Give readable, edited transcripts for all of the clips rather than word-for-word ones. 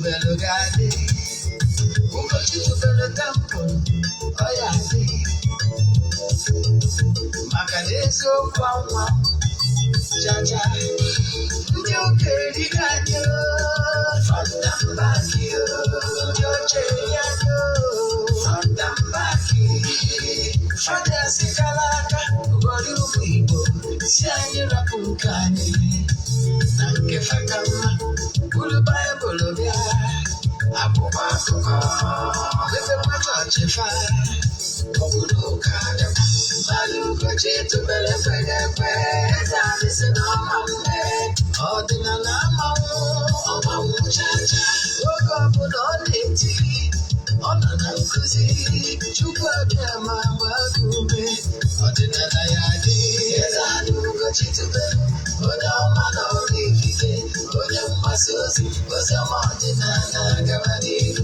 Tubelu ga-adị. Ugochi Tubelu temple, ọ ya adị. Maka na eziokwu anwa chacha. Ndị ụka erighị anyị o, front and back o. Ndị oche eri anyị o, front and back. Fada sikala aka ụgọrị ụmụ Igbo si anyị rapụ nke anyị na nke faka mma, buru Baịbụl bịa, akwụkwọ akụkọ mepekwa chọọchị fa. Ọ bụrụ ụka abịakwa mmadụ, Ugochi Tubelu ekweghị ekwe. Eze anyị si na ọma mme ọdịnala amanwụ ọmanwụ chacha. Oge ọbụla ọ na-eti, ọ nọ na nkụzi. Chukwu abịa ma gbaa gị ume, ọdịnala ya dị. Eze anyị Ugochi Tubelu, onye ọma na ọrụ ikike, onye mgbasa ozi ozi ọma ọdịnala, gaba n'ihu.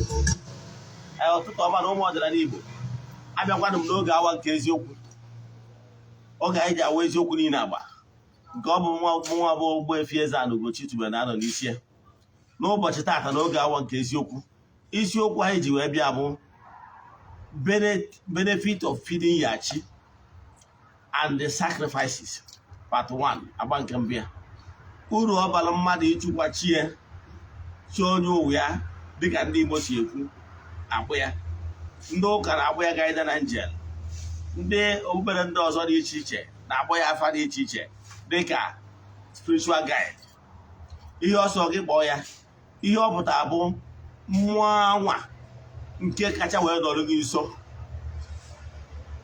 Ee, ụtụtụ ọma na ụmụ ọdịnala Igbo. Abịakwanụ m n'oge awa nke eziokwu, oge anyị ji awa eziokwu niile agba nke ọ bụ nwa bụ Ogbuefi Eze-Ana Ugochi Tubelu na-anọ n'isi ya n'ụbọchị taata. N'oge awa nke eziokwu, isiokwu anyị ji wee bịa bụ benefit of feeding your chi and the sacrifices, part 1, agba nke mbụ ya. Uru ọ bara mmadụ ịchụkwa chi ya, chi onye ụwa ya, dịka ndị Igbo si ekwu agbụ ya. Ndị ụka na-agbụ ya guardian angel, ndị okpukpere ndị ọzọ dị iche iche na-agbụ ya afa dị iche iche dịka spiritual guide. Ihe ọsọ gị kpọọ ya, ihe ọ pụtara bụ mmụọ anwa nke kacha wee nọrọ gị nso.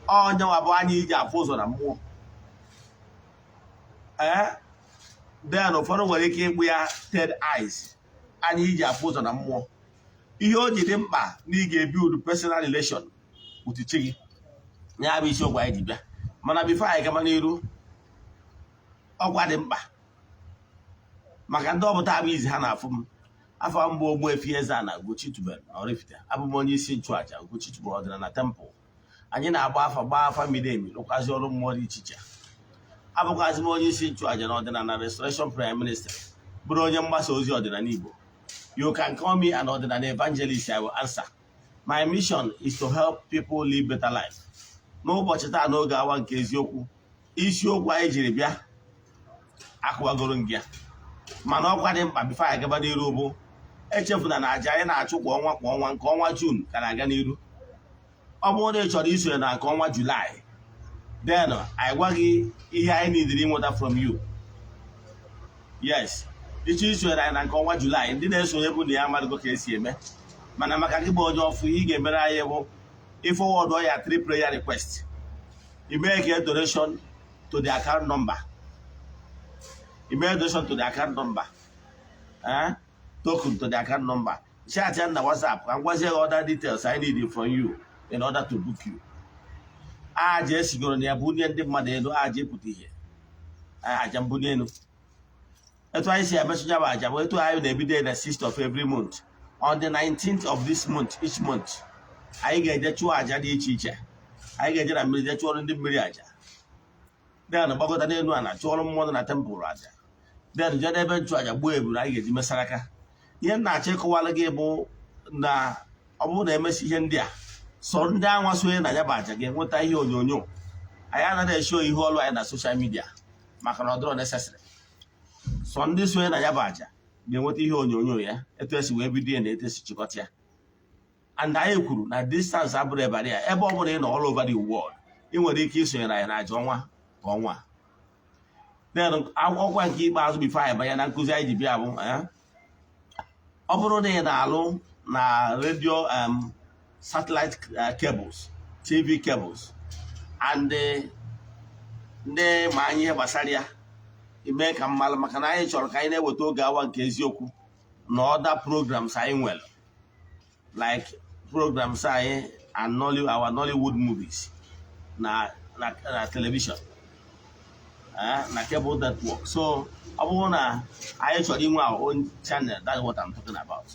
Ọnyanwa bụ anya iji afụ ụzọ na mmụọ. Ee, then ụfọdụ nwere ike ịkpụ ya third eyes, anya iji afụ ụzọ na mmụọ. Ihe o ji dị mkpa na ị ga-ebuild personal relation with chi gị, ya bụ isiokwu anyị ji bịa. Mana before anyị gaba n'iru, ọkwa dị mkpa maka ndị ọbụta abụ izi ha na-afụ m. Afọ mbụ, Ogbuefi Eze-Ana Ugochi Tubelu na Oraifite. Abụ m onye isi nchụaja Ugochi Tubelu ọdịnala temple. Anyị na-agba afa, gbaa afa miri emi, rụkwazi ọrụ mmụọ dị iche iche. Abụkwazi m onye isi nchụaja na ọdịnala Restoration Prayer Ministry, bụrụ onye mgbasa ozi ọdịnala Igbo. You can call me an ọdịnala evangelist, I will answer. My mission is to help people live better life. N'ụbọchị taa, n'oge awa nke eziokwu, isiokwu anyị jiri bịa akụwagoro gị ya. Mana ọkwa dị mkpa before anyị gaba n'iru bụ, echefuna na aja anyị na-achụ kwa ọnwa kwa ọnwa, nke ọnwa June ka na-aga n'iru. Ọ bụrụ na ị chọrọ isonye na nke ọnwa July, then anyị gwa gị ihe anyị nidiri ịnweta from you. Yes, ịchọ isonyere anyị na nke ọnwa July, ndị na-esonye bụ na ya amadịgo ka esi eme. Mana maka gị bụ onye ọfụ, ihe ị ga-emere anyị bụ ịforward ya three prayer request, ị make a donation to the account number, ị make donation to the account number, eh? Token to the account number, chat ya na WhatsApp ka m gwazie gị other details I need from you in order to book you. Aja esigoro na ya bunye ndị mmadụ elu, aja ịpụta ihe, aja mbunye elu. Etu anyị si emetụ ya bụ aja bụ etu anyị na-ebido na 6th of every month. On the 19th of this month, each month, anyị ga-eje chụọ aja dị iche iche. Anyị ga-eje na mmiri jee chụọrọ ndị mmiri aja, then gbagota n'elu ala chụọrọ mmụọ nọ na temple aja, then jee n'ebe nchụaja gbuo eburu anyị ga-eji mesara aka. Ihe m na-achọ ịkọwara gị bụ na ọ bụrụ na emesi ihe ndị a, sọ ndị anwa sonye na ya bụ aja ga-enweta ihe onyonyo. Anyị anaghị eshow ihe ọlụ anyị na social media maka na ọ dịrọ necessary. Sọ ndị sonye na ya bụ aja ga-enweta ihe onyonyo ya, etu esi wee bido ya na etu esi chịkọta ya. And anyị kwuru na distance abụrụ ebara ya. Ebe ọ bụla ị nọ all over the world, ị nwere ike isonyere anyị na aja ọnwa ka ọnwa. Then ọkwa nke ikpeazụ before anyị banye na nkụzi anyị ji bịa bụ, ọ bụrụ na ị na-alụ na radio, satellite, cables, TV cables and ndị ma anyị ihe gbasara ya, ime ka mmalụ, maka na anyị chọrọ ka anyị na-eweta oge awa nke eziokwu na other programs anyị nwere, like programs anyị and our Nollywood movies na television, na cable network. So ọ bụrụ na anyị chọrọ inwe our own channel, that's what I'm talking about.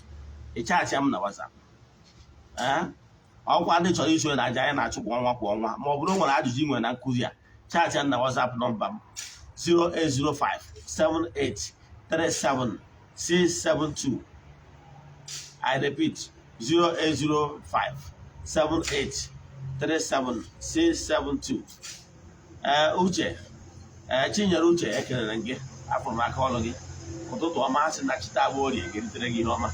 Ị chat m na WhatsApp. Ọkwa ndị chọrọ isonye na aja anyị na-achụ kwa ọnwa kwa ọnwa, ma ọ bụrụ nwere ajụjụ ị nwere na nkụzi a, chat m na WhatsApp nọmba m, 0805 78 37 672. I repeat, 0805 78 37 672. Ee, Uche, ee, Chinyere Uche, ekelere m gị, afụrụ m aka ọlụ gị. Ụtụtụ ọma. Sị na chita abụ orie ga-eritere gị ihe ọma.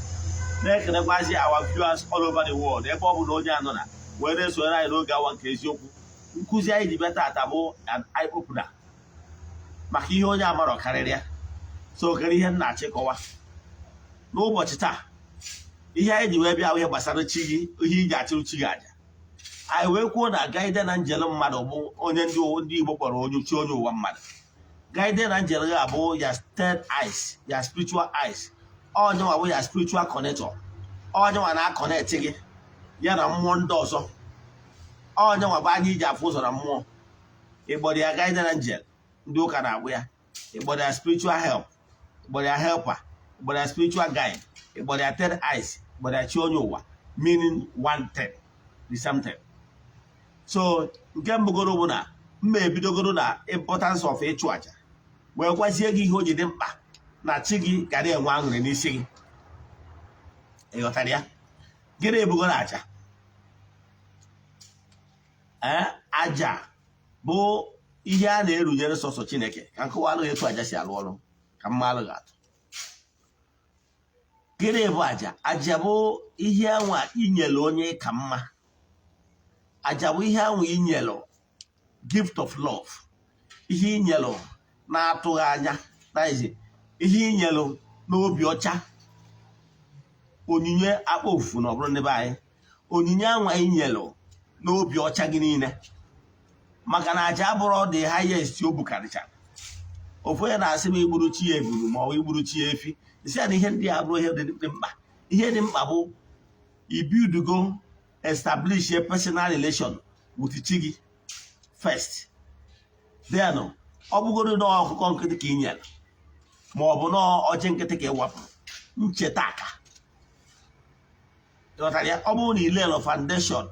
Na-ekelekwazi our viewers all over the world, ebe ọ bụ na onye anọ na wee na-esonyere anyị n'oge awa nke eziokwu. Nkụzi anyị ji bịa taata bụ an eye opener maka ihe onye amarọ karịrị ya. So kere ihe m na-achịkọwa n'ụbọchị taa, ihe anyị ji wee bịa, ihe gbasara chi gị, ihe iji achụrụ chi gị aja. Anyị wee kwuo na guardian angel mmadụ bụ onye ndị Igbo kpọrọ onye chi, onye ụwa mmadụ. Guardian angel gị abụ ya third eyes, ya spiritual eyes. Onye nwa bụ ya spiritual connector. Onye nwa na-aconnect gị ya na mmụọ ndị ọzọ. Onye nwa bụ anya iji afụ ụzọ na mmụọ. Ịgbọrọ ya guardian angel, ndị ụka na-agbụ ya. Ịgbọrọ ya spiritual help, ịgbọrọ ya helper, ịgbọrọ ya spiritual guide, ịgbọrọ ya third eyes, ịgbọrọ ya chi onye ụwa, meaning one thing, the same thing. So nke mbụgoro bụ na mma ebidogoro na importance of ịchụ àjà, wee gwazie gị ihe o ji dị mkpa na chi gị ga na-enwe aṅụrị n'isi gị. Ị ghọtara ya? Gịnị ebugoro àjà? Ee, àjà bụ ihe a na-erunyere sọsọ Chineke. Ka nkọwalụ etu àjà si alụ ọrụ, ka mmalụ ga-atụ. Gịnị bụ àjà? Àjà bụ ihe anwa inyere onye ka mma. Àjà bụ ihe anwa inyelu, gift of love, ihe inyelu na-atụghị anya, that is, ihe inyelu n'obi ọcha, onyinye akpa ofufu. Na ọ bụrụ ndị be anyị, onyinye anwa inyelu n'obi ọcha gị niile, maka na aja abụrụ the highest o bukarịcha. Ofu onye na-asị m igburu chi ya eburu ma ọ bụ igburu chi ya efi, isi ya na ihe ndị a bụrụ ihe dị mkpa. Ihe dị mkpa bụ ibidugo establish a personal relation with chi gị first. Then ọ bụgoro na ọkụkọ nkịtị ka ị nyere, ma ọ bụ na ọjị nkịtị ka ị wapụrụ ncheta aka, ịghọtara ya? Ọ bụrụ na ilelo foundation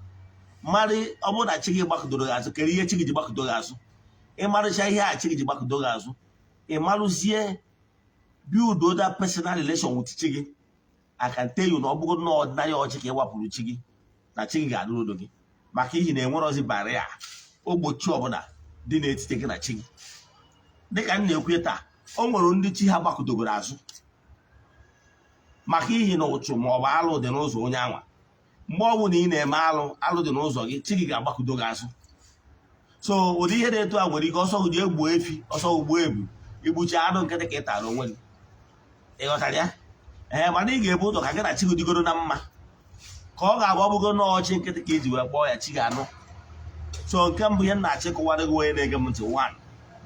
marị, ọ bụrụ na chi gị gbakọdoro gị azụ, kere ihe chi gị ji gbakọdo gị azụ. Ịmarụcha ihe a chi gị ji gbakọdo gị azụ, ịmarụzie build that personal relation with chi gị. I can tell you na ọ bụgoro na ọdịnarị ọjị ka ị wapụrụ chi gị, na chi gị ga-adụrụ udo gị, maka ihi na enwerozi barrier ogbochi ọbụla dị n'etiti gị na chi gị. Dịka m na-ekwu taa, o nwere ndị chi ha gbakọdogoro azụ maka ihi na ụchụ ma ọ bụ alụ dị n'ụzọ onye anwa. Mgbe ọ bụla ị na-eme alụ, alụ dị n'ụzọ gị, chi gị ga-agbakọdo gị azụ. So ụdị ihe dị etu a nwere ike ọsọ gị egbuo efi, ọsọ gbuo ebu, igbuchi anụ nkịtị ka ị tara onwe gị. Ị ghọtara ya? Ee, mana ị ga-ebu ụzọ ka gị na chi gị dịgoro na mma, ka ọ ga-abụ ọ bụgo n'ọchị nkịtị ka iji wee kpọọ ya, chi ga-anụ. So nke mbụ ihe m na-achịkọwara gị, onye na-ege m ntị, one,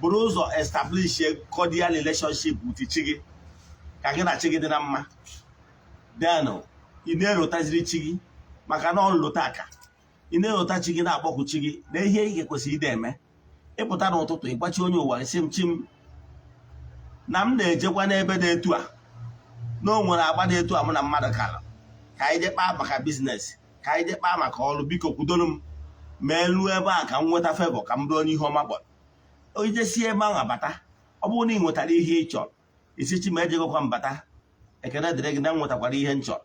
buru ụzọ establish a cordial relationship with chi gị, ka gị na chi gị dị na mma. Then ị na-erotaziri chi gị, maka na ọ nlota aka ị na-erota chi gị, na-akpọku chi gị na ihe ị ga-ekwesịrị ide eme. Ịpụta n'ụtụtụ, ịgbachi onye ụwa, isi m chi m na m na-ejekwa n'ebe dị etu a, na o nwere agba dị etu a mụ na mmadụ kara, ka anyị jee kpaa maka business, ka anyị jee kpaa maka ọrụ. Biko kwudoro m mee luo ebe a ka m nweta favour, ka m bụrụ onye ihe ọma kpọrọ. Ijesie ebe ahụ abata, ọ bụrụ na ị nwetara ihe ị chọrọ, isi chi ma ejegokwa mbata, ekene dịrị gị na m nwetakwara ihe m chọrọ,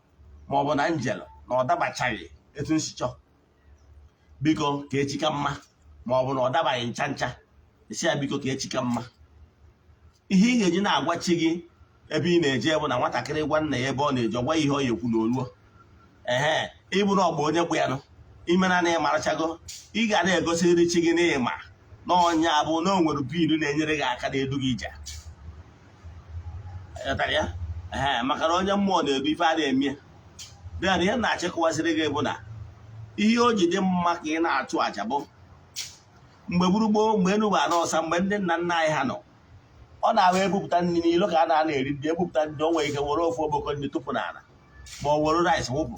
ma ọ bụ na njel na ọ dabachaghị etu m si chọọ, biko ka echi ka mma, ma ọ bụ na ọ dabaghị ncha ncha, isi ya biko ka echi ka mma. Ihe ị ga-eji na-agwa chi gị ebe ị na-eje bụ na nwatakịrị gwa nna ya ebe ọ na-eje, ọ gwa ya ihe ọ ya ekwu na oluo ehe. Ịbụ na ọgba onye kpụ ya nụ imena na ịmarachago, ị ga na-egosirịrị chi gị n'ịma na ọnya bụ na o nwere bilu na-enyere gị aka, na-edu gị ije. Ghọtara ya? Ee, maka na onye mmụọ na-edu ife a na-eme ya. Ihe na-achịkọwaziri gị bụ na ihe o ji dị mma ka ị na-achụ àjà bụ mgbe gburugburu, mgbe enu bụ anọ ọsa, mgbe ndị nna nna anyị ha nọ, ọ na-ahụ ebupụta nri n'ilo ka a na-ana eri ndị ebupụta ndị o nwere ike were ofu oboko nri tụpụ n'ala, ma ọ were rice wụpụ.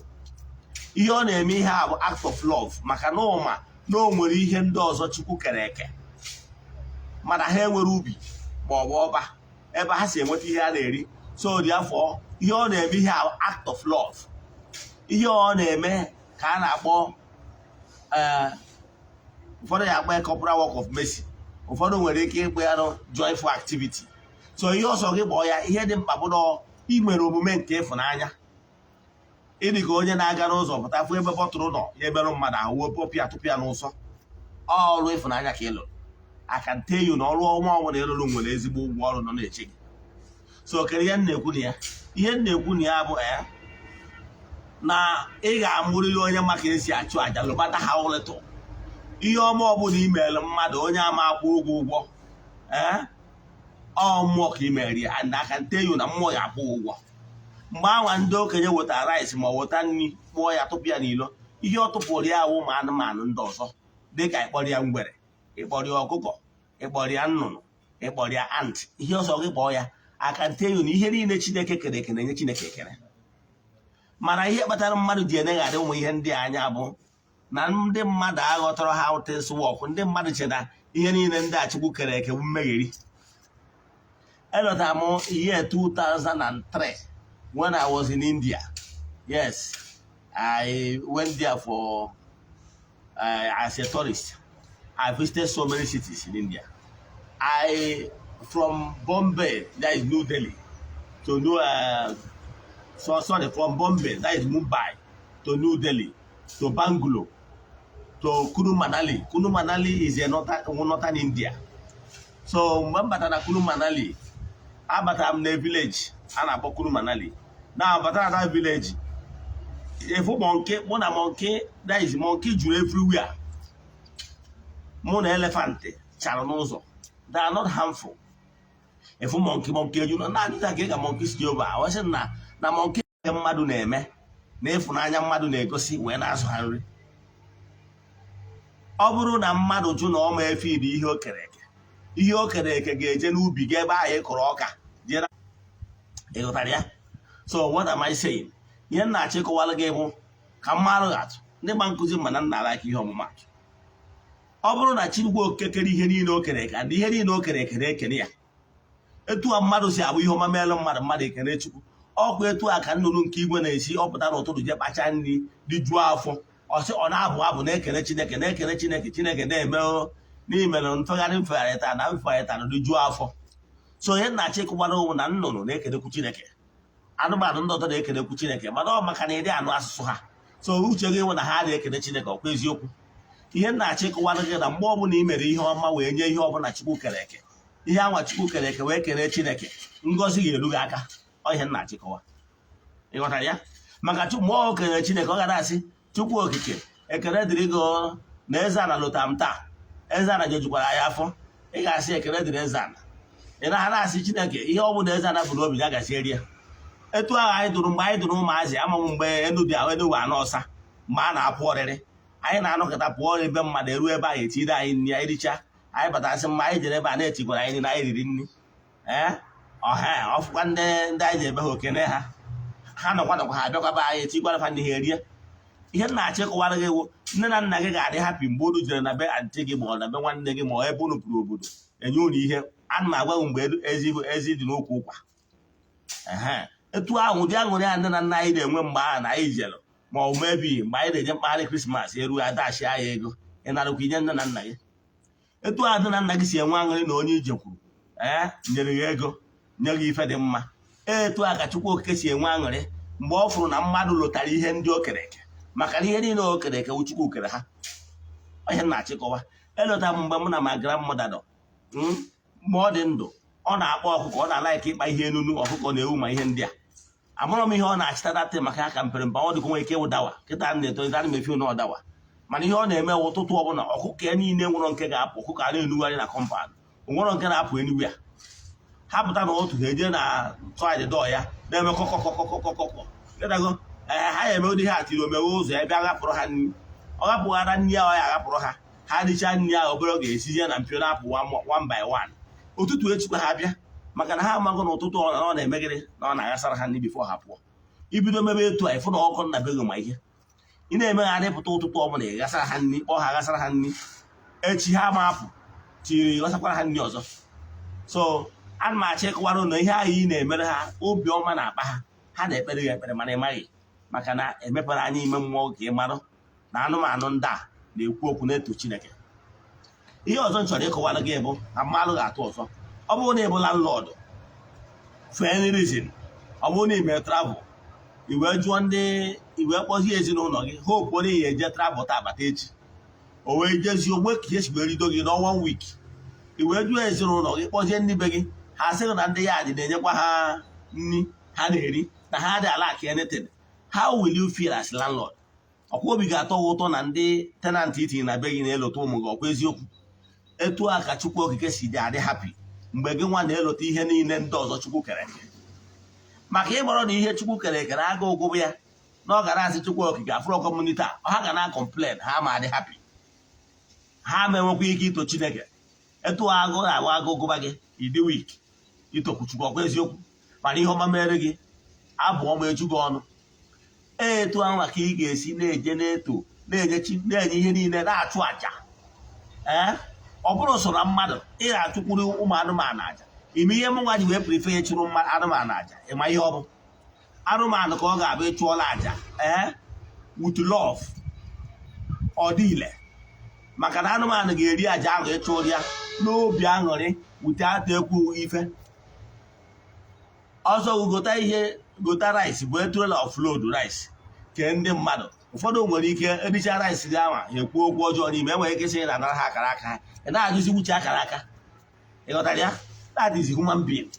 Ihe ọ na-eme ihe a bụ act of love, maka na ụma na o nwere ihe ndị ọzọ Chukwu kere eke, mana ha enwere ubi ma ọ bụ ọba ebe ha si enweta ihe a na-eri. So dị afọ, ihe ọ na-eme ihe a bụ act of love. Ihe ọ na-eme ka a na-akpọ, ee, ụfọdụ ya akpọ ya corporal work of mercy, ụfọdụ nwere ike ịkpọ ya joyful activity. So ihe ọsọ gị kpọọ ya, ihe dị mkpa bụ na ị nwere omume nke ịfụnanya. Ịdị ka onye na-aga n'ụzọ pụta fụ ebe bottle nọ ya emerụ mmadụ ahụ, wepụ ya, tụpụ ya n'ụsọ. Ọrụ ịfụnanya ka ị lụrụ. I can tell you na ọrụ ọnwa ọbụla ịlụrụ nwere ezigbo ụgwọ ọrụ nọ na-eche gị. So kere ihe m na-ekwu na ya, ihe m na-ekwu na ya bụ na ị ga-amụrịrị onye maka esi achụ àjà, no matter how little. Ihe ọma ọbụla i mere mmadụ, onye ama akwụ ụgwọ ee, ọ mmụọ ka ị mere ya. And I can tell you na mmụọ ya akwụ ụgwọ. Mgbe anwa ndị okenye wetara rice ma ọ weta nri, kpụọ ya, tụpụ ya n'ilo, ihe ọ tụpụrụ ya awụ ụmụ anụmanụ ndị ọzọ, dịka ịkpọrọ ya ngwere, ịkpọrọ ya ọkụkọ, ịkpọrọ ya nnụnụ, ịkpọrọ ya ant, ihe ọzọ gị kpọọ ya. I can tell you na ihe niile Chineke kere eke na-enye Chineke ekele. Mana ihe kpatara mmadụ ji enegharị ụmụ ihe ndị a anya bụ na ndị mmadụ aghọtara how things work. Ndị mmadụ che na ihe niile ndị a Chukwu kere eke bụ mmegheri. Elọtara m year 2003 when I was in India. Yes, I went there for as a tourist. I visited so many cities in India. I from Bombay, that is New Delhi, to New so sorry, from Bombay, that is Mumbai, to New Delhi, to Bangalore, to Kulu Manali. Kulu Manali is a northern India. So mgbe m batara na Kulu Manali, abatara m na village a na-akpọ Kulu Manali. Na batara na village, efu monkey, mụ na monkey, that is monkey juru everywhere. Mụ na elephant chara n'ụzọ. They are not harmful. Efu monkey, monkey ejuru na ajụja ka ị ga monkey si over. Ọ sị na monkey mmadụ na-eme na ịfụnanya mmadụ na-egosi wee na-azụ ha nri. Ọ bụrụ na mmadụ jụ na ọ ma efe iri ihe o kere eke, ihe o kere eke ga-eje n'ubi gị ebe ahụ ị kụrụ ọka jee na ị ghọtara ya. So what am I saying? Ihe m na-achọ ịkọwara gị bụ ka mmadụ atụ ndị gba nkụzi, mana nna ala ihe ọmụmatụ. Ọ bụrụ na Chineke okike kere ihe niile o kere eke, and ihe niile o kere eke na-ekene ya, etu a mmadụ si abụ ihe ọma meelụ mmadụ, mmadụ ekene Chukwu. Ọkwa etu a ka nnụnụ nke igwe na-esi ọpụta n'ụtụtụ jee kpacha nri, rijuo afọ, ọ sị ọ na-abụ abụ na-ekene Chineke, na-ekene Chineke, Chineke na-eme n'imere mfegharị mfegharị taa na mfegharị taa na rijuo afọ. So ihe na-achọ ịkụgbara ụmụ na nnụnụ na-ekenekwu Chineke, anụmanụ ndị ọzọ na-ekenekwu Chineke, mana ọ maka na ịdị anụ asụsụ ha. So uche gị nwe na ha na-ekene Chineke, ọkwa eziokwu? Ihe na-achọ ịkụwara gị na mgbe ọbụla ị mere ihe ọma wee nye ihe ọbụla Chukwu kere eke, ihe anwa Chukwu kere eke wee kene Chineke, ngọzi ga-eru gị aka. Ọ ihe nna achịkọwa, ịghọtara ya? Maka Chukwu mgbe ọ kelere Chineke, ọ gara asị, "Chukwu okike, ekele dịrị gị na eze ana lụta m taa, eze ana jejukwara ya afọ." Ị ga-asị ekele dịrị eze ana. Ị na ha na-asị Chineke ihe ọ bụla eze ana bụ n'obi ya gazieri ya. Etu ahụ anyị dụrụ mgbe anyị dụrụ ụmụazị, amamụ mgbe enu dị ahụ, enu anọ ọsa, mgbe a na-apụ ọrịrị, anyị na-anọkọta pụọ ebe mmadụ eruo ebe ahụ, etiri anyị nri, anyị richa, anyị batasị mma anyị jere ebe a na-etikwara anyị nri na anyị riri nri. Ee, ọha ọfụkwa ndị ndị anyị ji ebe ha okene ha, ha nọkwa nọkwa, ha abịakwa be anyị, etikwara fa ndị ha erie. Ihe m na-achọ ịkọwara gị wụ, nne na nna gị ga-adị happy mgbe unu jere na be aunty gị, ma ọ na be nwanne gị, ma ọ ebe unu pụrụ obodo enye unu ihe. Ana m agwa gị, mgbe ezi ezi dị n'okwu ụkwa, ehe, etu ahụ ụdị aṅụrị a nne na nna anyị na-enwe mgbe ahụ na anyị jere, ma ọ mebi mgbe anyị na-eje mkpagharị Christmas eruo, adachi anyị ego, ị narakwa inye nne na nna gị. Etu ahụ nne na nna gị si enwe aṅụrị na onye ije kwuru ee nyere gị ego, nye gị ife dị mma, etu a ka Chukwu okike si enwe aṅụrị mgbe ọ fụrụ na mmadụ lụtara ihe ndị o kere eke, maka na ihe niile o kere eke wụ Chukwu kere ha. Ihe m na-achịkọwa, elota m mgbe mụ na ma grandmother nọ, mgbe ọ dị ndụ, ọ na-akpọ ọkụkọ, ọ na-alike ịkpa ihe enunu ọkụkọ na ewu ma ihe ndị a. Amụrụ m ihe ọ na-achịta datị maka ya ka mpere mpe, ọ dịka nwere ike ịwụ dawa. Kịta m na-etolite, ana m efi na ọdawa, mana ihe ọ na-eme wụ ụtụtụ ọbụla, ọkụkọ ya niile nwere nke ga-apụ, ọkụkọ a na-enugharị na compound, onwere nke na-apụ enugwu ya. Ha pụta na otu, ha eje na side door ya na-eme kọkọkọkọkọkọ ịdago. Ee, ha ya eme ụdị ha tiri omeghe ụzọ ebe a ghapụrụ ha nri. Ọ ghapụghara nri ahụ, ya aghapụrụ ha, ha richaa nri ahụ, obere oge esizie na mpio na-apụ one by one. Ụtụtụ echikwa ha bịa, maka na ha amago na ụtụtụ ọ na ọ na-emegịrị na ọ na-aghasara ha nri before ha pụọ. Ibido mebe etu a, ịfụ na ọkụ nna be gị ma ihe ị na-emegharị pụta ụtụtụ ọbụla, ị ghasara ha nri, kpọọ ha, ghasara ha nri. Echi ha ma apụ tiri, ghasakwara ha nri ọzọ. So ana m achọ ịkọwara na ihe ahụ ị na-emere ha, obiọma na-akpa ha, ha na-ekpere gị ekpere, mana ị maghị, maka na emepere anya ime mmụọ ka ị marụ na anụmanụ ndị a na-ekwu okwu na-eto Chineke. Ihe ọzọ m chọrọ ịkọwara gị bụ na mmalụ ga-atụ ọzọ. Ọ bụrụ na ị bụ landlord, for any reason, ọ bụrụ na ị mere travel I wee jụọ ndị, i wee kpọzie ezinụlọ gị, hope onye ya eje travel taa, bata echi. O wee jezie onwe ka ihe si wee rido gị n'ọnwa one week. I wee jụọ ezinụlọ gị, kpọzie ndị be gị, ha sị gị na ndị ya dị na-enyekwa ha nri ha na-eri, na ha dị alack anything. How will you feel as landlord? Ọkwa obi ga-atọ gị ụtọ na ndị tenant itinye na be gị na-elota ụmụ gị? Ọkwa eziokwu? Etu a ka Chukwu Okike si dị adị happy mgbe gị nwa na-elota ihe niile ndị ọzọ Chukwu kere eke, maka ịgbọrọ na ihe Chukwu kere eke na aga ụgụbụ ya na ọ gara asị Chukwu Okike afụrọ community a, ha ga na complain, ha ma adị happy, ha ma enwekwa ike ito Chineke. Etu agụ na-agụ agụ gụba gị, ịdị weak itokwu Chukwu. Ọkwa eziokwu? Mana ihe ọma mere gị, abụ ọma eju gị ọnụ. Etu ahụ ka ị ga-esi na-eje na-eto, na-enye chi, na-enye ihe niile, na-achụ àjà. Ee, ọ bụrụ so na mmadụ, ị ga-achụkwuru ụmụ anụmanụ àjà. Ime ihe mụnwa ji wee prefer ịchụrụ anụmanụ àjà, ịma ihe ọ bụ? Anụmanụ ka ọ ga-abụ ịchụọla àjà, ee, with love, ọ dị ile, maka na anụmanụ ga-eri àjà ahụ ịchụrụ ya n'obi aṅụrị, wute ata ekwu ife ọzọ. Gota ihe, gota rice, bụ trailer of load rice kee ndị mmadụ. Ụfọdụ nwere ike ericha rice gị ama ha ekwu okwu ọjọọ n'ime. Enwere ike sị na anara ha akara aka ha. Ị na-ajụzi wuche akara aka, ị ghọtara ya? That is human being.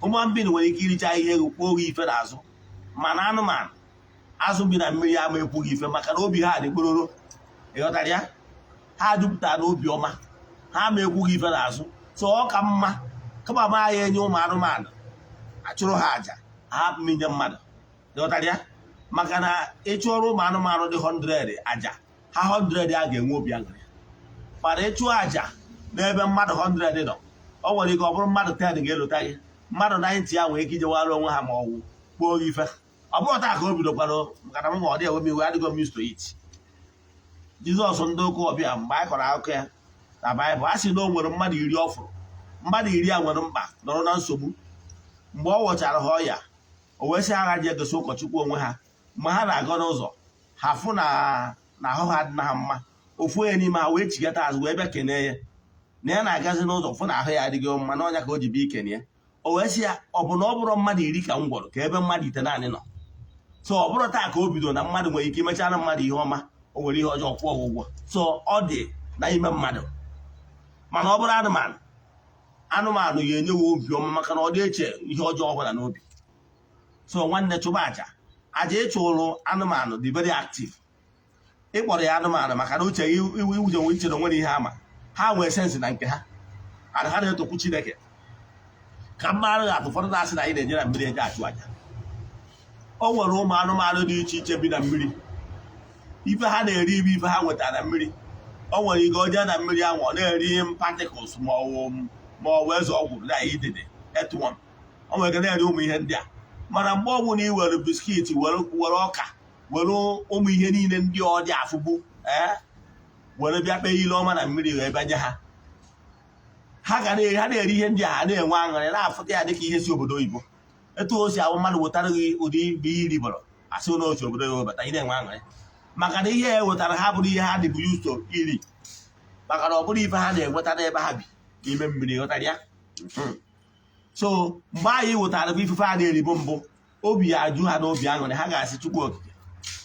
Human being nwere ike iricha ihe, kwuo gị ife n'azụ, mana anụmanụ, azụ bi na mmiri ama ekwughị ife, maka na obi ha dị kpororo. Ị ghọtara ya? Ha jupụtara n'obi ọma, ha ma ekwughị ife n'azụ. So ọ ka mma kama ma ya enye ụmụ anụmanụ, achụrụ ha àjà, hapụ m inye mmadụ. Ị ghọtara ya? Maka na ịchụọrọ ụmụ anụmanụ dị 100 àjà, ha 100 a ga-enwe obi aṅụrị. Mana ịchụọ àjà n'ebe mmadụ 100 nọ, ọ nwere ike ọ bụrụ mmadụ 10 ga-elota gị, mmadụ 90 ya nwere ike ijewara onwe ha ma ọ wụ kpuo gị ife. Ọ bụrụ taa ka o bidokwara, maka na m ọ dị enwe m iwe, adịgo m used to it. Jizọs, ndị ụka ọbịa, mgbe anyị kọrọ akụkọ ya na Baịbụl, a sị na o nwere mmadụ 10 ọ fụrụ. Mmadụ 10 a nwere mkpa, nọrọ na nsogbu. Mgbe ọ gwọchara ha ọya, o wee sị agha ji egosi ụkọchukwu onwe ha. Mgbe ha na-aga n'ụzọ, ha fụ na ahụ ha dị na ha mma. Ofu onye n'ime ha wee chigata azụ, wee bịa kenee ya na ya na-agazi n'ụzọ, fụ na ahụ ya adịghị mma, n'ọnya ka o ji bịa ikene ya. O wee sị ya, ọ bụ na ọ bụrụ mmadụ 10 ka m gwọrọ, ka ebe mmadụ 9 nọ? So ọ bụrụ taa ka o bido na mmadụ nwere ike imechara mmadụ ihe ọma, o nwere ihe ọjọọ kwụọ ụgwọ. So ọ dị n'ime mmadụ. Mana ọ bụrụ anụmanụ, anụmanụ ga-enye we obi ọma, maka na ọ dị eche ihe ọjọọ ọbụla n'obi. So nwanne, chụba aja. Aja ịchụrụ anụmanụ dị very active. Ịkpọrọ ya anụmanụ maka na uche iwu uche nwe ichere nwere ihe ama ha nwee sense na nke ha, and ha na-etokwu Chineke. Ka mmadụ ga-atụ, ụfọdụ na-asị na anyị na-eje na mmiri eje achụ aja. O nwere ụmụ anụmanụ dị iche iche bi na mmiri. Ife ha na-eri ibe ife ha nwetara na mmiri. O nwere ike o jee na mmiri ahụ, ọ na-eri particles ma ọ bụ eze ọgwụ na idede earthworm. O nwere ike na-eri ụmụ ihe ndị a. Mana mgbe ọbụla ị were biscuit, were ọka, were ụmụ ihe niile ndị ọ dị afụgbu, ee, were bịa kpee ile ọma na mmiri, wee bịa nye ha, ha ga na ha na-eri ihe ndị a, ha na-enwe aṅụrị, na-afụta ya dịka ihe si obodo oyibo. Etu o si ahụ mmadụ wetara gị ụdị bụ ihe iribọrọ, asị na otu obodo ya webata, ị na-enwe aṅụrị, maka na ihe e wetara ha bụrụ ihe ha dịbụ used to iri, maka na ọ bụrụ ife ha na-enweta n'ebe ha bi n'ime mmiri. Ghọtara ya? So mgbe anyị wetara ifufe a na-eribu mbụ, obi ya ajụ ha n'obi aṅụrị. Ha ga-asị Chukwu Okike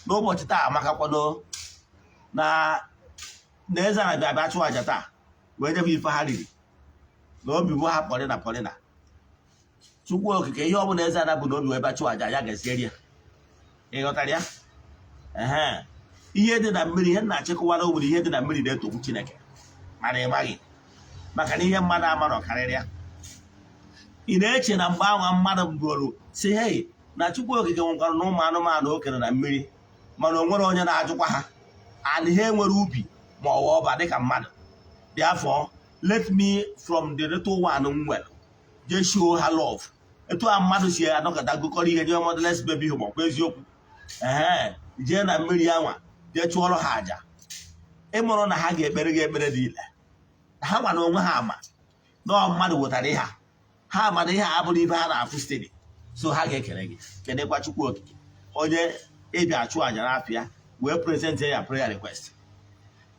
n'ụbọchị taa maka kwado na eze na bịa bịa chụọ aja taa, wee nyebe ife ha riri na obi bụ ha pọrịna pọrịna. Chukwu Okike, ihe ọbụla eze ana bụ na obi wee bịa chụọ aja ya, gaziere ya. Ị ghọtara ya? Ehe, ihe dị na mmiri, ihe na-achịkọwara obodo, ihe dị na mmiri na-etokwu Chineke. Mana ị maghị, maka na ihe mmadụ amarọ karịrị ya. Ị na-eche na mgbe ahụ mmadụ bụrụ si, hei, na Chukwu Okike nwekwara na ụmụ anụmanụ o kere na mmiri, mana o nwere onye na-ajụkwa ha, and ha enwere ubi ma ọ ọba dịka mmadụ. Therefore, let me from the little one m nwere jee show ha love. Etu a mmadụ si anọkọta gụkọrọ ihe jee motherless baby home, ọkwa eziokwu? Ee, jee na mmiri anwa jee chụọrọ ha àjà, ịmụrụ na ha ga-ekpere gị ekpere dị ile. Ha ma na onwe ha ama na ọ mmadụ wetara ihe ha ama na ihe a abụrụ ife ha na-afụ steady. So ha ga-ekele gị, kenekwa Chukwu Okike onye ịbịa chụọ àjà n'afịa, wee present ya prayer request.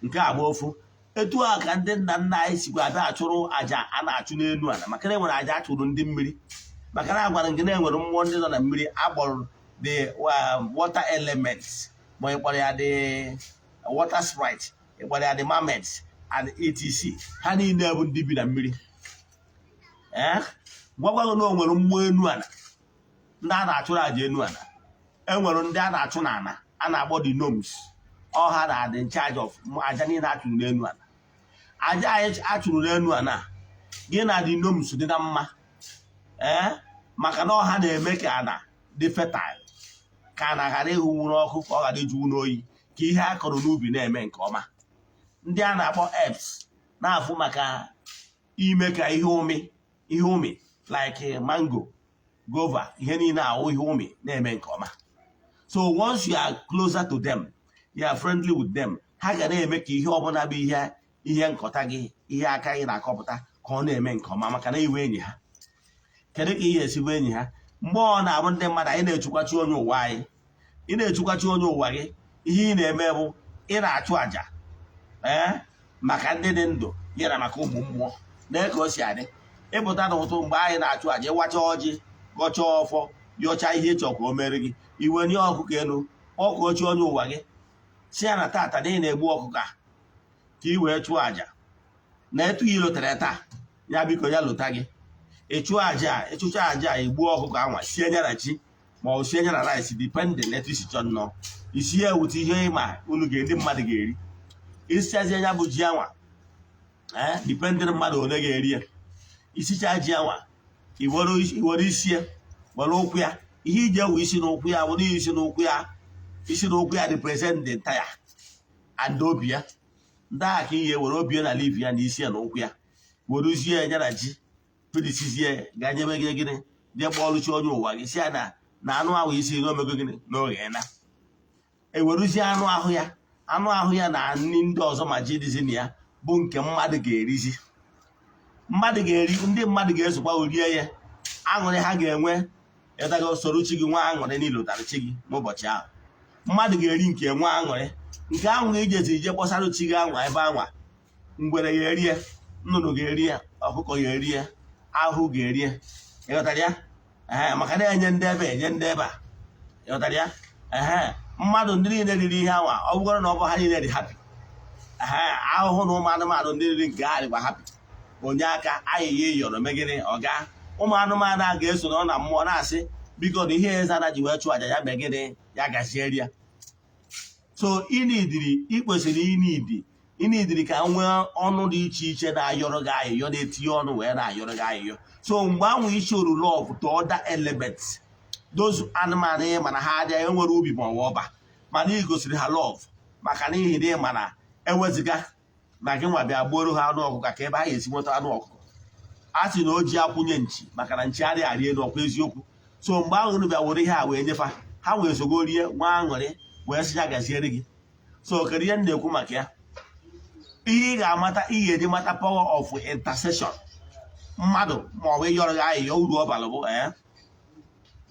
Nke a bụ ofu. Etu a ka ndị nna nna anyị sikwa abịa achụrụ àjà a na-achụ n'elu ala, maka na enwere àjà achụrụ ndị mmiri, maka na agwara nke na enwere mmụọ ndị nọ na mmiri agbọrọ. the water elements, ma ị kpọrọ ya the water sprite, ị kpọrọ ya the mermaids and etc. Ha niile bụ ndị bi na mmiri. Ee, gwagwaghị na o nwere mmụọ enu ala, ndị a na-achụrụ àjà enu ala. Enwere ndị a na-achụ n'ala a na-akpọ the gnomes. Ọha na-adị in charge of aja niile a chụrụ n'elu ala. Aja anyị achụrụ n'elu ala, gị na the gnomes dị na mma, ee, maka na ọha na-eme ka ana dị fertile, ka ana ghara ịhụnwu n'ọkụ, ka ọ ghara ijuwu n'oyi, ka ihe a kọrọ n'ubi na-eme nke ọma. Ndị a na-akpọ elves na-afụ maka ime ka ihe ụmị, ihe ụmị like mango, guava, ihe niile ahụ, ihe ụmị na-eme nke ọma. So once you are closer to them, you are friendly with them, ha ga na-eme ka ihe ọbụla bụ ihe nkọta gị, ihe aka gị na-akọpụta, ka ọ na-eme nke ọma, maka na iwe enyi ha. Kedu ka ihe esi bụ enyi ha? Mgbe ọ na-abụ ndị mmadụ, anyị na-echukwachi onye ụwa anyị, ị na-echukwachi onye ụwa gị, ihe ị na-eme bụ ị na-achụ àjà, ee, maka ndị dị ndụ ya na maka ụmụ mmụọ. Na ka o si adị, ịpụta n'ụtụ mgbe anyị na-achụ àjà, ịwacha ọjị, gọchaa ọfọ, yọchaa ihe ịchọ ka o mere gị, iwe nye ọkụkọ elu, ọkụ ochi onye ụwa gị, si ya na tata na ị na-egbu ọkụkọ a ka ị wee chụọ àjà na etu ị lotere taa, ya biko ya lota gị. Ịchụọ àjà, ịchụcha àjà, igbuo ọkụkọ anwa, sie ya na ji ma ọ sie ya na rice, depending etu isi chọọ nnọọ isi ya ewute ihe ịma unu ga-ndị mmadụ ga-eri. Isichazie ya bụ ji anwa, ee, depending mmadụ one ga-eri ya. Isicha ji anwa, iwere isi ya, were ụkwụ ya. Ihe iji ewe isi n'ụkwụ ya bụ n'ihi isi n'ụkwụ ya, isi n'ụkwụ ya represent the entire and obi ya. Ndị agha ka ihe were obi ya na liver ya na isi ya na ụkwụ ya, werezie ya na ji pilisizie, gaa nyebe gị gịnị, jee kpọọlụchi onye ụwa gị, si ya na anụ ahụ isi na omego gịnị na oghe na eweruzie anụ ahụ ya, anụ ahụ ya na nri ndị ọzọ, ma ji dịzi na ya bụ nke mmadụ ga-erizi, mmadụ ga-eri, ndị mmadụ ga-esokwa rie ya. Aṅụrị ha ga-enwe, ịtago soro chi gị nwa aṅụrị niile ụtara chi gị n'ụbọchị ahụ. Mmadụ ga-eri nke nwa aṅụrị, nke ahụ ijezi ije kpọsara chi gị anwa ebe anwa, ngwere ya erie, nnụnụ ga-eri ya, ọkụkọ ya eri ya, ahụhụ ga-eri ya. Ịghọtara ya? Ee, maka na-enye ndị ebe, enye ndị ebe a. Ịghọtara ya? Ee, mmadụ ndị niile riri ihe anwa, ọ bụgoro na ọ bụ ha niile dị happy. Ee, ahụhụ na ụmụ anụmanụ ndị riri nke ha dịkwa happy. Onye aka ayịya ịyọrọ megịnị ọga ụmụ anụmanụ a ga-eso nọ na mmụọ na-asị, biko, na ihe eze ana ji wee chụọ aja ya mee gịnị, ya gaziere ya. So ịnidiri, ị kwesịrị ịnidiri ka nwee ọnụ dị iche iche na-ayọrọ gị ayịyọ, na-etinye ọnụ wee na-ayọrọ gị ayịyọ. So mgbe ahụ ishoro love to other elements, those anụmanụ ị mana ha adịghị enwere ubi ma ọ bụ ọba, mana ị gosiri ha love, maka n'ihi na ị mana eweziga na gị nwa bịa gbuoro ha anụ ọkụkọ, ka ebe ha ga-esi nweta anụ ọkụkọ. A sị na o ji akwụnye nchi, maka na nchi adịghị arị elu, ọkwa eziokwu? So mgbe ahụ unu bịa were ihe a wee nyefa ha, wee sogo rie, nwa aṅụrị, wee sị ya gaziere gị. So kedu ihe m na-ekwu maka ya? Ihe ị ga-amata, ị ga-eji mata power of intercession, mmadụ ma ọ bụ ịyọrọ gị ayịyọ, uru ọ bara bụ, ee,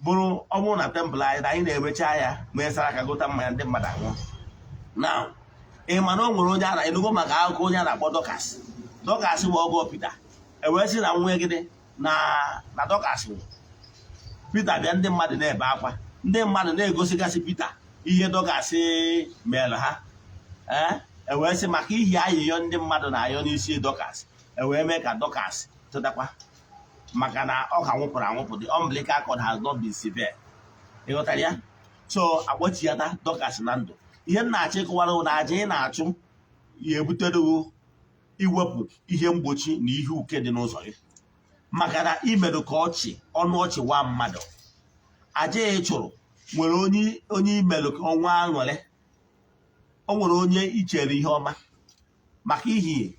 bụrụ ọ bụrụ na temple anyị na anyị na-emecha ya, mee sara aka, gota mmanya, ndị mmadụ anwụ. Now, ị ma na o nwere onye a na-enugo maka akụkọ onye a na-akpọ Dorcas. Dorcas bụ ọgọ Pita. E wee sị na nwa gịnị na Dorcas nwụrụ. Pita bịa, ndị mmadụ na-ebe akwa, ndị mmadụ na-egosigasị Pita ihe Dorcas mere ha. Ee, e wee sị maka ihi ayịyọ ndị mmadụ na-ayọ n'isi Dorcas, e wee mee ka Dorcas tụtakwa, maka na ọ ka nwụpụrụ anwụpụ, the umbilical cord has not been severed. Ịghọtara ya? So akpọchiata Dorcas na ndụ. Ihe m na-achọ ịkọwara na aja ị na-achụ ya ebutere iwepụ ihe mgbochi na ihe uke dị n'ụzọ gị, maka na imerụ ka ọchị ọnụ ọchị wa mmadụ. Aja ị chụrụ nwere onye imerụ ka ọnwa aṅụrị, o nwere onye ichere ihe ọma, maka ihi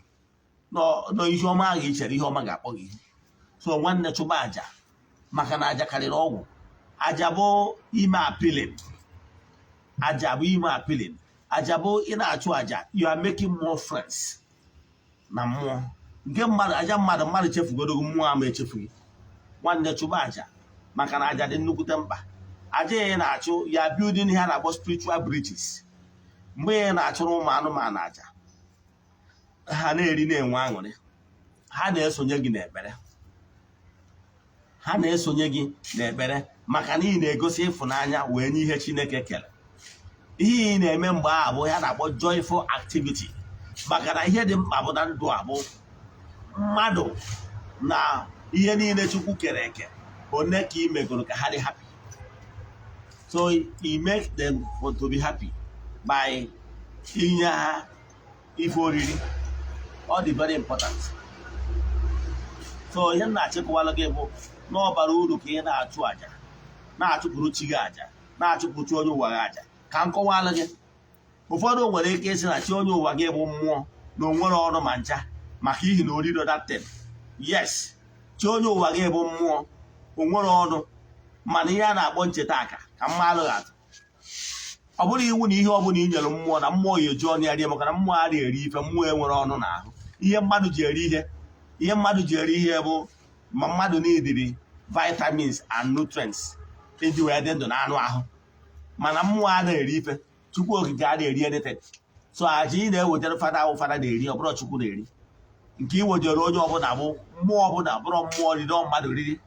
na ihe ọma ahụ ichere, ihe ọma ga-akpọ gị. So nwanne, chụba aja, maka na aja karịrị ọgwụ. Aja bụ ime appealing, aja bụ ime appealing, aja bụ ị na-achụ aja, you are making more friends na mmụọ nke mmadụ. Aja mmadụ, mmadụ chefugodogo, mmụọ ama echefughị. Nwanne, chụba aja, maka na aja dị nnukwute mkpa. Aja ị na-achụ ya building ihe a na-akpọ spiritual bridges. Mgbe ị na-achụrụ ụmụ anụmanụ aja, ha na-eri, na-enwe aṅụrị, ha na-esonye gị n'ekpere, ha na-esonye gị n'ekpere, Maka na ị na-egosi ịfụnanya wee nye ihe Chineke kere. Ihe ị na-eme mgbe ahụ bụ ya na-akpọ joyful activity, maka na ihe dị mkpa bụ na ndụ a bụ mmadụ na ihe niile Chukwu kere eke. One ka ị megoro ka ha dị happy, so you make them for to be happy by inye ha ife oriri. Ọ dị very important. So ihe m na-achịkọwala gị bụ na ọ bara uru ka ị na-achụ àjà, na-achụpụrụ chi gị àjà, na-achụpụ chi onye ụwa gị àjà. Ka m kọwalụ gị, ụfọdụ nwere ike ịsị na chi onye ụwa gị bụ mmụọ na o nwere ọrụ ma ncha, maka ihi na oriro datin. Yes, chi onye ụwa gị bụ mmụọ, o nwere ọnụ, mana ihe a na-akpọ ncheta aka ka mma alụghị atụ. Ọ bụrụ iwu na ihe ọbụla i nyere mmụọ na mmụọ ya eji ọnụ ya rie, maka na mmụọ adịghị eri ife. Mmụọ enwere ọnụ n'ahụ. Ihe mmadụ ji eri ihe, ihe mmadụ ji eri ihe bụ ma mmadụ n'idiri vitamins and nutrients iji wee dị ndụ na anụ ahụ. Mana mmụọ adịghị eri ife. Chukwu Okike adịghị eri anything. So aja ị na-ewetara fada ahụ, fada na-eri, ọ bụrụ Chukwu na-eri. Nke ị wejere onye ọbụla bụ mmụọ ọbụla bụrụ mmụọ riri, ọ mmadụ riri.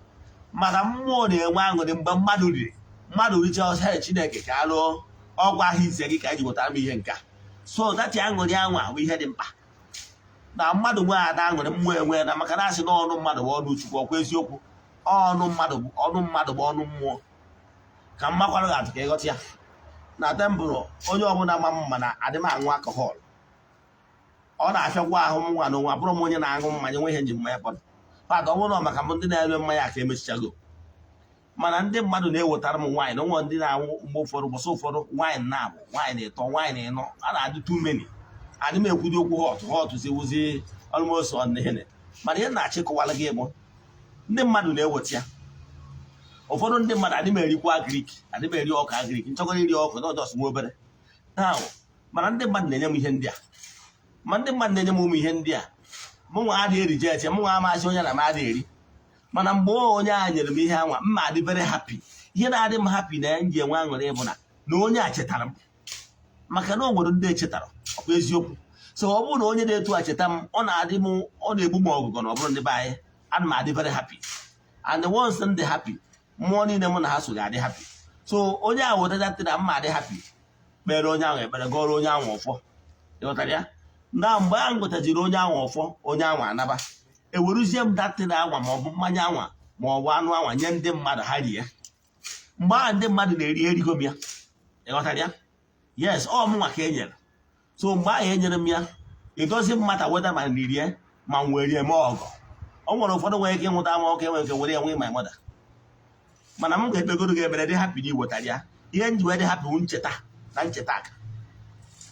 Mana mmụọ na-enwe aṅụrị mgbe mmadụ riri. Mmadụ richa ọsọ, "Chineke, ka a lụọ ọgwụ ahụ ise gị ka eji wetara m ihe nka." So that aṅụrị anwa bụ ihe dị mkpa na mmadụ nwee ada aṅụrị, mmụọ enwe na, maka na asị na ọnụ mmadụ bụ ọnụ Chukwu. Ọkwa eziokwu? Ọnụ mmadụ bụ ọnụ mmadụ bụ ọnụ mmụọ. Ka m makwara gị atụ ka ịghọta ya. Na temple, onye ọbụla ma mma na adị m aṅụ alcohol, ọ na-afịakwa ahụ m nwa na onwe. Abụrụ m onye na-aṅụ mmanya, nwe ihe nji mmanya kpọrọ fada. Ọ bụrụ na maka m, ndị na-eme mmanya ka emechichago. Mana ndị mmadụ na-ewetara m wine. Nwe ndị na-anwụ mgbe ụfọdụ, ụbọchị ụfọdụ, wine na-abụ wine ịtọ, wine ịnọ, a na-adị too many. Adị m ekwudi okwu hot hot ziwuzi almost on ihe. Mana ihe na-achịkọwala gị bụ ndị mmadụ na-eweta ya. Ụfọdụ ndị mmadụ, adị m erikwa agric, adị m eri ọka agric, nchọgoro iri ọkụ na ọjọs nwa obere now. Mana ndị mmadụ na-enye m ihe ndị a, ma ndị mmadụ na-enye m ụmụ ihe ndị a, mụ nwa adịghị eri jet, mụ nwa amasị onye na m adịghị eri. Mana mgbe onye a nyere m ihe anwa, m ma adị very happy. Ihe na-adị m happy na m ji enwe aṅụrị bụ na onye a chetara m, maka na o nwere ndị echetara. Ọkwa eziokwu? So ọ bụrụ na onye na-etu a cheta m, ọ na-adị m, ọ na-egbu m ọgụgọ. Na ọ bụrụ ndị be anyị, ana m adị very happy, and the ones ndị happy, mmụọ niile mụ na ha so ga-adị happy. So onye ahụ wetara na mma adị happy, kpere onye ahụ ekpere, gọrọ onye ahụ ọfọ. Ịghọtara ya? Na mgbe ahụ gụtaziri onye ahụ ọfọ, onye ahụ anaba, eweruzie m datin anwa, ma ọ bụ mmanya anwa, ma ọ bụ anụ anwa, nye ndị mmadụ ha rie. Mgbe ahụ ndị mmadụ na-eri, erigo m ya. Ịghọtara ya? Yes, ọ mụnwa ka e nyere. So mgbe ahụ e nyere m ya, edozi mmata weda ma rie ma m were mee ọgọ. O nwere ụfọdụ nwere ike ịnwụta ama ọka, enwere ike were ya nwee my mother. Mana m ga-ekpegoro gị ekpere, dị happy na iwetara ya. Ihe m ji wee dị happy bụ ncheta na ncheta aka.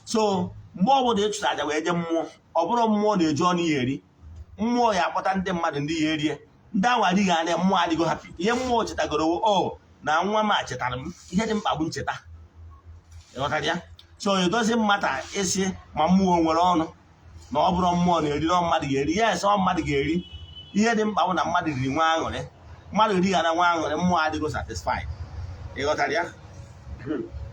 So mgbe ọbụla ị chụrụ aja wee jee mmụọ, ọ bụrụ mmụọ na-eji ọnụ ya eri, mmụọ ya akpọta ndị mmadụ ndị ya erie. Ndị ahụ adịghị anya, mmụọ adịgo happy. Ihe mmụọ chetagoro, o na nwa m a chetara m. Ihe dị mkpa bụ ncheta. Ịghọtara ya? So edozi mmata ịsị ma mmụọ nwere ọnụ, na ọ bụrụ mmụọ na-eri, na mmadụ ga-eri. Yes, ọ mmadụ ga-eri. Ihe dị mkpa bụ na mmadụ riri nwa aṅụrị. Mmadụ righara nwa aṅụrị, mmụọ adịgo satisfied. Ịghọtara ya?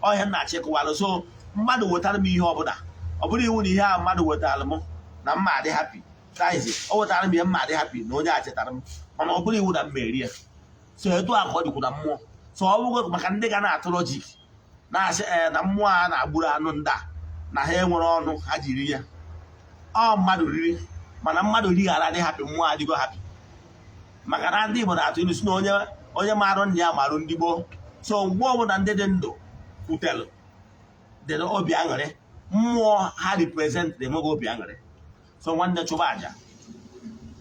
Ọhịa m na-achịkọwalụ. So mmadụ wetara m ihe ọbụla, ọ bụrụ iwu na ihe a mmadụ wetara m na mma adị happy. Taizi o wetara m ihe, mma adị happy na onye a chetara m, mana ọ bụrụ iwu na m eri ya. So etu a ka ọ dịkwu na mmụọ. So ọ bụgo maka ndị ga na-atụ logic na-asị ee na mmụọ a na-agburu anụ ndị a na ha enwere ọnụ ha jiri ya, ọ mmadụ riri. Mana mmadụ righara adị happy, mmụọ adịgo happy, maka na ndị Igbo na-atụ ilu si na onye marụ nna ya marụ ndị gboo. So mgbe ọbụla ndị dị ndụ kwutelụ dị obi aṅụrị, mmụọ ha represent enweghị obi aṅụrị. So nwanne, chụba aja.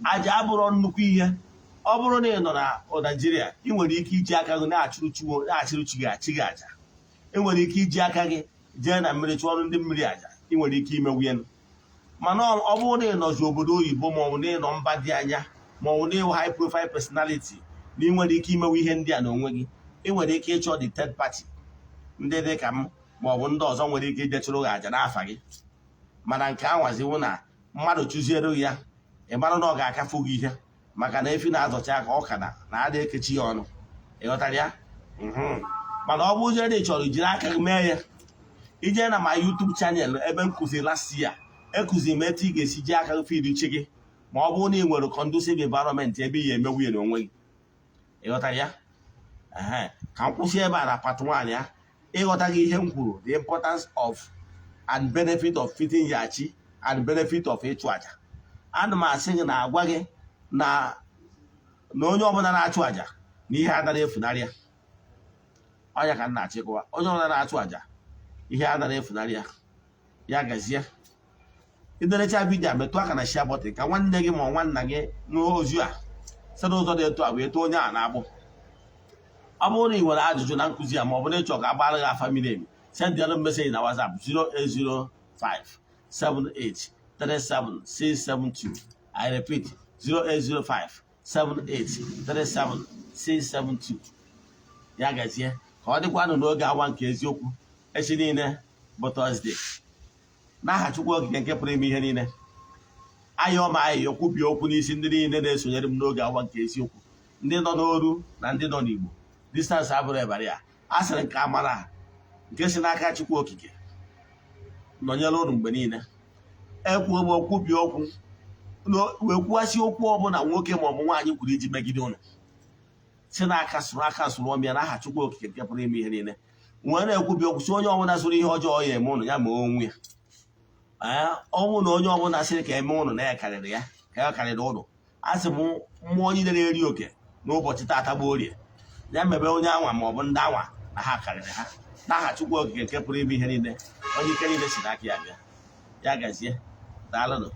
Aja abụrụ nnukwu ihe. Ọ bụrụ na ị nọ na Naijiria, ị nwere ike iji aka gị na-achụrụ chi gị achị gị aja. Ị nwere ike iji aka gị jee na mmiri chụọrọ ndị mmiri aja. Ị nwere ike ime nwunye. Mana ọ bụrụ na ị nọzi obodo oyibo, ma ọ bụ na ị nọ mba dị anya, ma ọ bụ na ịwụ high profile personality, na ị nwere ike imewe ihe ndị a n'onwe gị, ị nwere ike ịchọ the third party, ndị dị ka m ma ọ bụ ndị ọzọ nwere ike ije chụrụ gị aja n'afa gị. Mana nke anwaziwo na mmadụ chụziere ya, ị mara na ọ ga-akafu gị ihe, maka na efi na-azọcha aka ọka na na-ada ekechi ya ọnụ. Ịghọtara ya? Mana ọ bụzie na ị chọrọ ijiri aka gị mee ya, ije na ma YouTube channel ebe m kụziri last year, ekụziri m etu ị ga-esi ji aka gị feed chi gị, ma ọ bụrụ na ị nwere conducive environment ebe ị ga-emewu ya n'onwe gị. Ịghọtara ya? Ehe, ka m kwụsị ebe a na part 1 ya. Ịghọta gị ihe m kwuru, the importance of and benefit of feeding your chi and benefit of ịchụ àjà. Ana m asị gị na agwa gị na onye ọbụla na-achụ àjà na ihe adara efunarị ya. Ọnya ka m na-achịkọwa, onye ọbụla na-achụ àjà, ihe adara efunarị ya. Ya gazie. Iderecha video, metụ aka na share button ka nwanne gị ma ọ nwanna gị n'ozu a site n'ụzọ dị etu a wee tụọ onye a na-agbụ. Ọ bụrụ na ị nwere ajụjụ na nkụzi a, ma ọ bụ na ịchọ ka agbara gị afa miri emi, send ịalụ message na WhatsApp 0805 78 37 672. I repeat, 0805 78 37 672. Ya gazie. Ka ọ dịkwanụ n'oge awa nke eziokwu echi niile bụ Thursday. N'aha Chukwu Okike nke pụrụ ime ihe niile, ayọ ma ayịyọ, kwubie okwu n'isi ndị niile na-esonyere m n'oge awa nke eziokwu, ndị nọ n'oru na ndị nọ n'Igbo, distance abụrụ ebara ya. A sịrị nke amara nke si n'aka Chukwu Okike nọnyere ụnụ mgbe niile. Ekwuo m, kwubie okwu, wee kwuwasị okwu ọbụla nwoke ma ọ bụ nwaanyị kwuru iji megide ụnụ, si n'aka sụrụ aka sụrụ ọmịa. N'aha Chukwu Okike nke pụrụ ime ihe niile, nwee na-ekwubi okwu si onye ọbụla sụrụ ihe ọjọọ ya eme ụnụ, ya ma onwe ya. Ee, ọnwụ na onye ọbụla sịrị ka eme ụnụ na ya karịrị ya, ka ya karịrị ụnụ. A sị m, mmụọ niile na-eri oke n'ụbọchị taata bụ Orie, ya mebe onye anwa ma ọ bụ ndị anwa na ha karịrị ha. N'aha Chukwu Okike nke pụrụ ime ihe niile, onye ike niile si n'aka ya bịa. Ya gazie. Daalụnụ.